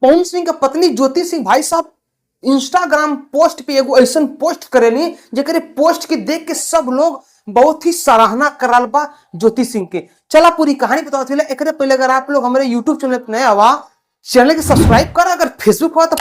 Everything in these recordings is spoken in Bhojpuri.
पवन सिंह के पत्नी ज्योति सिंह भाई साहब इंस्टाग्राम पोस्ट पे एगो ऐसा पोस्ट करेनी जेकरे पोस्ट के देख के सब लोग बहुत ही सराहना करल बा ज्योति सिंह के। चला पूरी कहानी बताओ। एकरे पहले अगर आप लोग हमारे यूट्यूब चैनल पे नया हुआ चैनल के सब्सक्राइब कर, अगर फेसबुक हुआ तो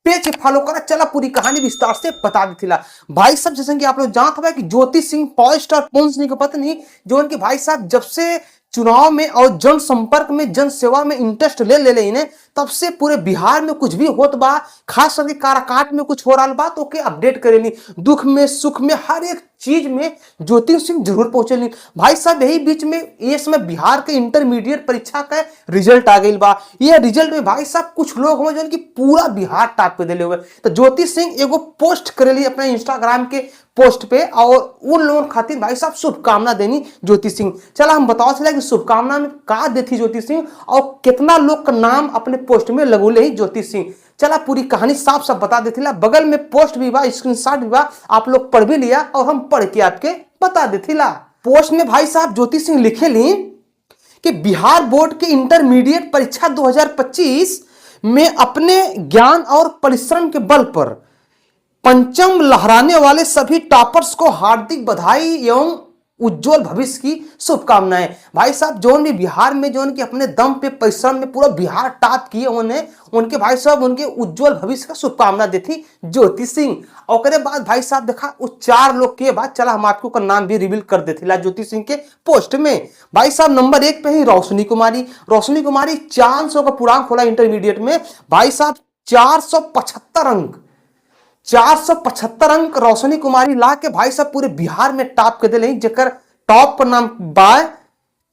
पेज के फॉलो करा। चला पूरी कहानी विस्तार से बता देथिला। भाई साहब जैसे कि आप लोग जानत हवे कि ज्योति सिंह पावर स्टार पवन सिंह की पत्नी, जो उनके भाई साहब जब से चुनाव में और जन संपर्क में जन सेवा में इंटरेस्ट ले ले इन्हें, तब से पूरे बिहार में कुछ भी होत बा, खास करके काराकाट में कुछ हो रहा बा तो ओके अपडेट करेली। दुख में सुख में हर एक चीज में ज्योति सिंह जरूर पहुंचेली। भाई साहब यही बीच में ये समय बिहार के इंटरमीडिएट परीक्षा का रिजल्ट आ गई बा। ये रिजल्ट में भाई साहब कुछ लोग हुए जो कि पूरा बिहार टॉप पे दिले हुए। तो ज्योति सिंह एगो पोस्ट करेली अपने इंस्टाग्राम के पोस्ट पे और उन लोगों खातिर भाई साहब शुभकामना देनी ज्योति सिंह। चला हम बताओ चला कि शुभकामना में का देती ज्योति सिंह और कितना लोग का नाम अपने पोस्ट में लगोले ही ज्योति सिंह। चला पूरी कहानी साफ साफ बता देती। बगल में पोस्ट भी बा, स्क्रीनशॉट भी बा, आप लोग पढ़ भी लिया और हम पढ़ के आपके बता देती। पोस्ट में भाई साहब ज्योति सिंह लिखे ली कि बिहार बोर्ड के इंटरमीडिएट परीक्षा 2025 में अपने ज्ञान और परिश्रम के बल पर पंचम लहराने वाले सभी टॉपर्स को हार्दिक बधाई एवं उज्जवल भविष्य की शुभकामनाएं। भाई साहब जोन भी बिहार में जोन की अपने दम पे परिश्रम में पूरा बिहार टॉप किए उन्हें उनके भाई साहब उनके उज्जवल भविष्य का शुभकामना देती ज्योति सिंह। और बाद भाई साहब देखा उस चार लोग के बाद चला हम आपको का नाम भी रिवील कर देते ज्योति सिंह के पोस्ट में। भाई साहब नंबर 1 पे ही रोशनी कुमारी। रोशनी कुमारी 400 का पूर्णांक होला इंटरमीडिएट में। भाई साहब 475 अंक, 475 अंक रोशनी कुमारी ला के भाई साहब पूरे बिहार में टॉप कर दिले, जेकर टॉप पर नाम बाय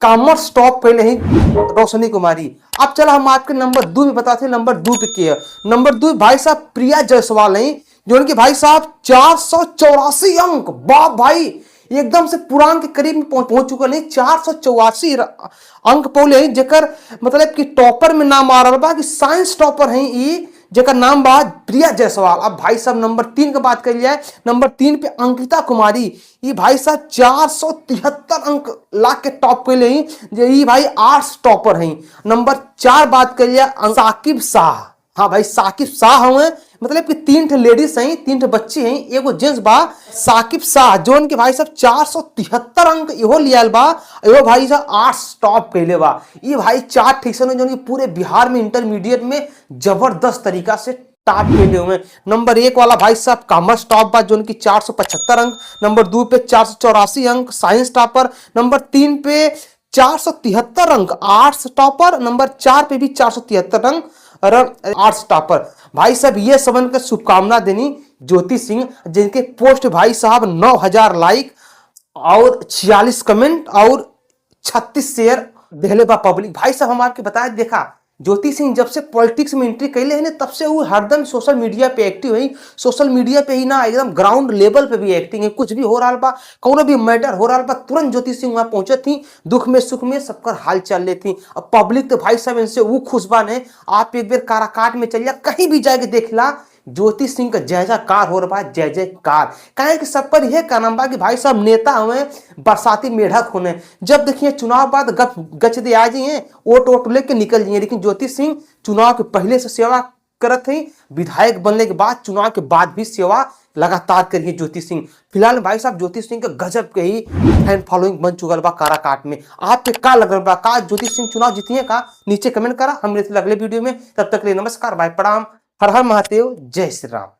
कॉमर्स टॉप पहले ही रोशनी कुमारी। अब चला हम आपके नंबर 2 में बताते हैं। नंबर 2 पे के नंबर 2 भाई साहब प्रिया जायसवाल हैं, जो उनके भाई साहब 484 अंक, बाप भाई एकदम से पूर्णांक के करीब में पहुंच चुके नहीं, 484 अंक पौले, जेकर मतलब कि टॉपर में नाम आ रहा बा कि साइंस टॉपर है ई, जेकर नाम बा प्रिया जायसवाल। अब भाई साहब नंबर 3 की बात कर जाए, नंबर 3 पे अंकिता कुमारी, ये भाई साहब 473 अंक ला के टॉप कैले ही, जे ये भाई आर्ट्स टॉपर हैं। नंबर 4 बात कर जाए साकिब शाह। हाँ भाई साकिब शाह हुए, मतलब कि 3 ठे लेडीज हैं, 3 ठे बच्ची हैं, एगो जेंट्स बा साकिब शाह, जो उनके भाई साहब 473 अंक इहो लियाल बा, इहो भाई साहब आर्ट्स टॉप कैले बा। ये भाई 4 ठीक से जो पूरे बिहार में इंटरमीडिएट में जबरदस्त तरीका से टॉप कैले हुए। नंबर 1 वाला भाई साहब कॉमर्स टॉप बा, जो उनकी 475 अंक, नंबर 2 पे 484 अंक साइंस टॉपर, नंबर 3 पे 473 अंक आर्ट्स टॉपर, नंबर 4 पे भी 473 अंक आर्ट्स टॉपर। भाई साहब ये सबन के शुभकामना देनी ज्योति सिंह, जिनके पोस्ट भाई साहब 9000 लाइक और 46 कमेंट और 36 शेयर देहले बा पब्लिक। भाई साहब हम आपके बताए देखा ज्योति सिंह जब से पॉलिटिक्स में एंट्री कैले है ना, तब से वो हरदम सोशल मीडिया पे एक्टिव है। सोशल मीडिया पे ही ना एकदम ग्राउंड लेवल पे भी एक्टिंग है। कुछ भी हो रहा बा, कोनो भी मैटर हो रहा बा, तुरंत ज्योति सिंह वहां पहुंचे थी, दुख में सुख में सबका हाल चाल लेती। अब पब्लिक तो भाई साहब इनसे वो खुश बा ने। आप एक बार काराकाट में चल जा, कहीं भी जाके देख ला, ज्योति सिंह का जय जयकार हो रहा, जय जयकार। काहे कि सब पर यह का नाम बा कि भाई साहब नेता हुए बरसाती मेढक होने, जब देखिए चुनाव बाद गप गच दे आ जाइए, वोट वोट लेके निकल जाइए। लेकिन ज्योति सिंह चुनाव के पहले से सेवा करत है, विधायक बनने के बाद चुनाव के बाद भी सेवा लगातार करिए ज्योति सिंह। फिलहाल भाई साहब ज्योति सिंह के गजब के ही फैन फॉलोइंग बन चुकल बा काराकाट में। आपके का लग रहा बा, का ज्योति सिंह चुनाव जीतिए का? नीचे कमेंट करा। हम अगले वीडियो में, तब तक के लिए नमस्कार, बाय, प्रणाम, हर हर महादेव, जय श्री राम।